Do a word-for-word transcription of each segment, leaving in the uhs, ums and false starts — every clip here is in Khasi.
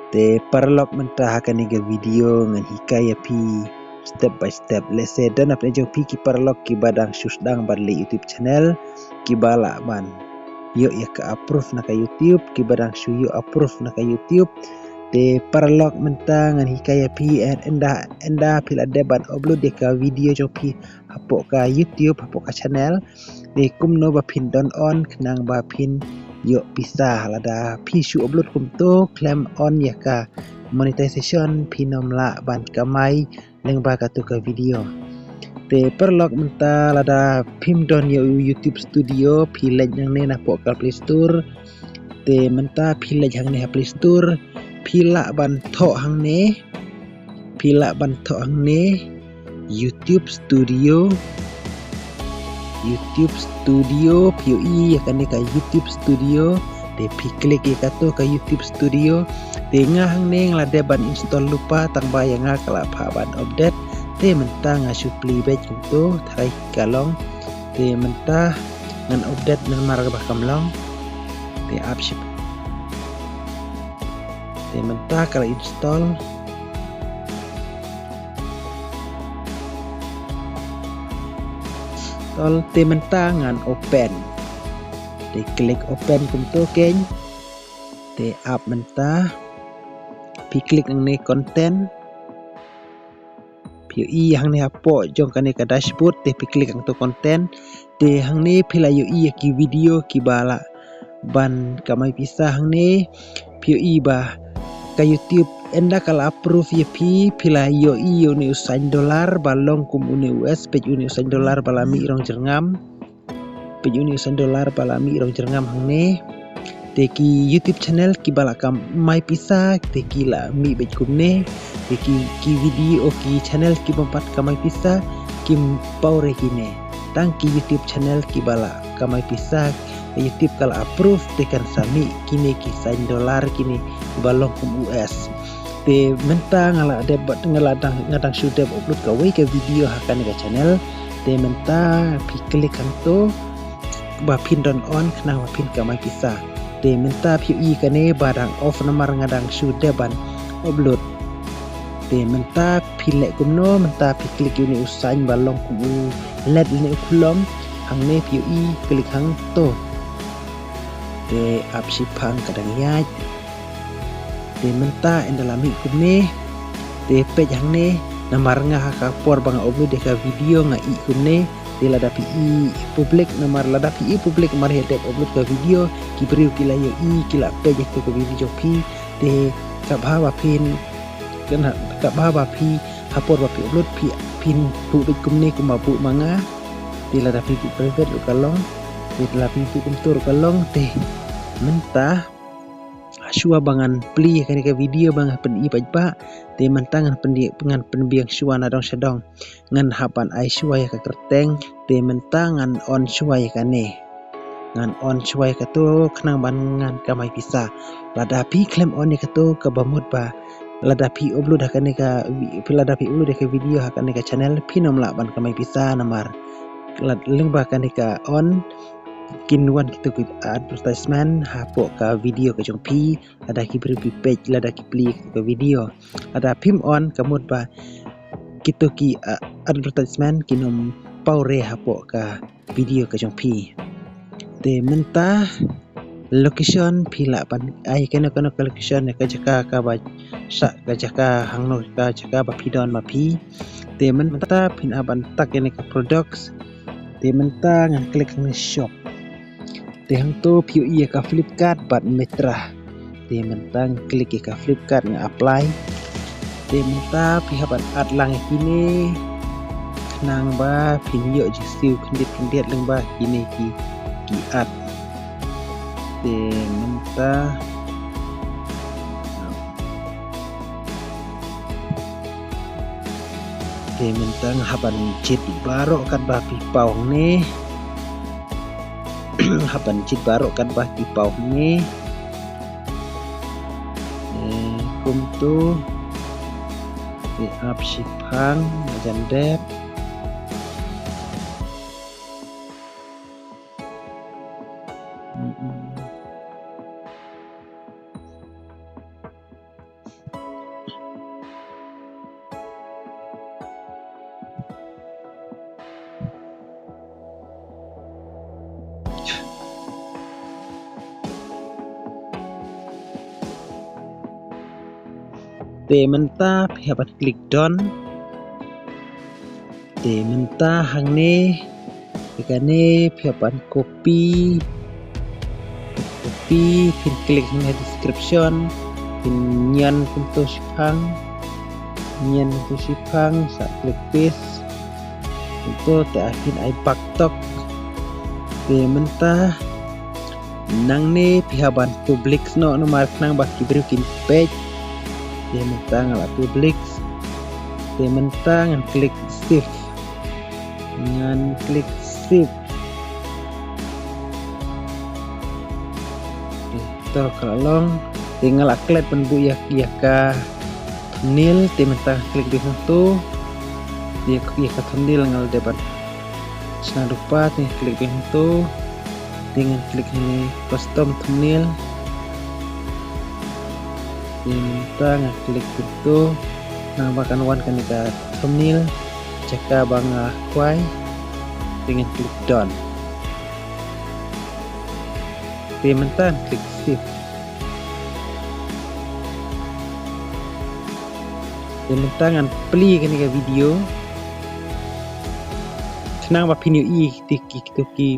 Te paralok, mynta ha kane ka video ngan hikai ïa phi step by step. Lehse don na pdeng jong phi ki paralok kiba dang shu sdang ban leh YouTube channel, kiba lah ban ïoh ïa ka approve na ka YouTube, kiba dang shu ïoh approve na ka YouTube. Te paralok, mynta ngan hikai ïa phi, eh, ynda, ynda phi la dep ban upload ïa ka video jong phi hapoh ka YouTube, hapoh ka channel. Te kumno ba phin don on khnang ba phin ïoh pisa. Lada phi shu upload kumto khlem on ïa ka monetization, phin ym lah ban kamai lyngba kato ka video. Te paralok, mynta lada phim don ïa u YouTube Studio, phi leit hangne napoh ka Play Store. Te mynta phi leit hangne ha Play Store, phi lah ban thoh hangne, phi lah ban thoh hangne YouTube Studio. YouTube Studio, phi ïohi ïa kane ka YouTube Studio. Te phi click ïa kato ka YouTube Studio. Te nga hangne nga la dep ban install lypa, tang ba ïa nga ka la phah ban update. Te mynta nga shu plie beit kumto, tharai ka long. Te mynta ngan update namar ba kam long. Te ap shipang. Te mynta ka la install. Install, te mynta ngan open. Te click open kumto kein. Te ap mynta. Phi click hangne content. Phi ïohi hangne hapoh jong kane ka dashboard, te phi click hangto content. Te hangne phi la ïohi ïa ki video kiba lah ban kamai pisa hangne. Phi ïohi ba ka YouTube ynda ka la approve ïa phi, phi la ïohi ïa une u sign dollar ba long kum une u S, peit une u sign dollar ba la mih rong jyrngam. Peit une u sign dollar ba la mih rong jyrngam hangne. Te ki YouTube channel kiba la kamai pisa, te ki la mih beit kumne. Te ki, ki video, ki channel kibym pat kamai pisa, kim paw re kine. Tang ki YouTube channel kiba la kamai pisa, YouTube ka la approve, te kan sa mih kine ki sign dollar kine kiba long kum u S. Te mynta nga la dep, nga la dang, nga dang shu dep upload kawei ka video ha kane ka channel. Te mynta phi click hangto ba phin don on khnang ba phin kamai pisa. Te mynta phi ïohi kane ba dang off namar nga dang shu dep ban upload. Te mynta phi leh kumno, mynta phi click ïa une u sign ba long kum u lad lane u khlong. Hangne phi ïohi, click hangto. Te ap shipang, ka dang ïaid. Te mynta ynda la mih kumne, te peit hangne, namar nga ha ka por ba nga upload ïa ka video nga ïohi kumne. Te lada phi ïohi public, namar lada phi ïohi public mar ïa dep upload ka video, ki briew ki la ïohi, ki la peit ïa ka video jong phi. Te kaba ha ba phin, kaba ha ba phi, ha por ba phi upload phi, phin buh beit kumne kumba buh ma nga. Te lada phi buh private ruh ka long. Te lada phi buh kumto ruh ka long. Te mynta shuwa ba ngan plie kane ka video ba ngan pyni paidbah. Te mynta ngan pyni, ngan pynbiang shuwa na dong sha dong. Ngan hap ban ai shuwa ïa ka kyrteng. Te mynta ngan on shuwa ïa kane. Ngan on shuwa ïa kato khnang ban ngan kamai pisa. Lada phi khlem on ïa kato kaba mut ba lada phi upload ha kane ka vi-, lada phi upload ïa ka video ha kane ka channel phin ym lah ban kamai pisa namar lad-, lyngba kane ka on kin wan kito ki advertisement hapoh ka video ka jong phi, lada ki briew ki peit, lada ki plie ka video. Lada phim on ka mut ba kito ki, ah, advertisement kin ym paw re hapoh ka video ka jong phi. Te mynta location phi lah ban ai kano kano ka location, ka jaka kaba sah, ka jaka hangno, ka jaka ba phi don ma phi. Te mynta phin hap ban tag ïa kane ka products. Te mynta ngan click hangne shop. Te hangto phi ïohi ïa ka Flipkart bad Myntra. Te mynta ngan click ïa ka Flipkart, ngan apply. Te mynta phi hap ban add lang ïa kine khnang ba phin ïoh jingsiew khyndiat khyndiat lyngba kine ki, ki ad. Te mynta Te mynta nga hap ban jied baroh katba phi paw hangne. Hap ban jied baroh katba phi paw hangne. Te kumto. Te ap shipang, jan dep. Mm-mm. Te mynta phi hap ban click done. Te mynta hangne, te kane phi hap ban copy. Copy, phin click hangne description. Phin nion kumto shiphang. Nion kumto shiphang, sa click paste. Kumto te phin ai back tok. Te mynta nangne phi hap ban publish noh namar khnang ba ki briew kin peit. Te mynta nga la publish. Te mynta ngan click save. Ngan click save. Te to ka la long. Te nga la klet ban buh ïa, ïa ka thumbnail, te mynta click biang hangto. Te ïa ka thumbnail nga la dep ban shna lypa, te click biang hangto. Te ngan click hangne custom thumbnail. Te mynta ngan click biang hangto. Naba kan wan kane ka thumbnail jaka ba nga kwai. Te ngan click done. Te mynta ngan click save. Te mynta ngan plie kane ka video. Khnang ba phin ïohi kito ki, kito ki.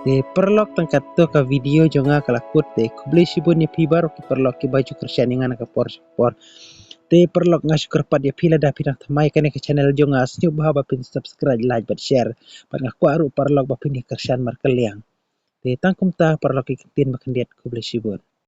Te paralok, tang katto ka video jong nga ka la kut. Te khublei shibun ïa phi baroh ki paralok kiba ju kyrshan ïa nga na ka por sha ka por. Te paralok, nga shu kyrpad ïa phi lada phi dang thymmai kane ka channel jong nga, sngewbha ba phin subscribe, like bad share. Bad nga kwah ruh paralok ba phin ïa kyrshan markylliang. Te tang kumta paralok, ki ktien ba khyndiat, khublei shibun.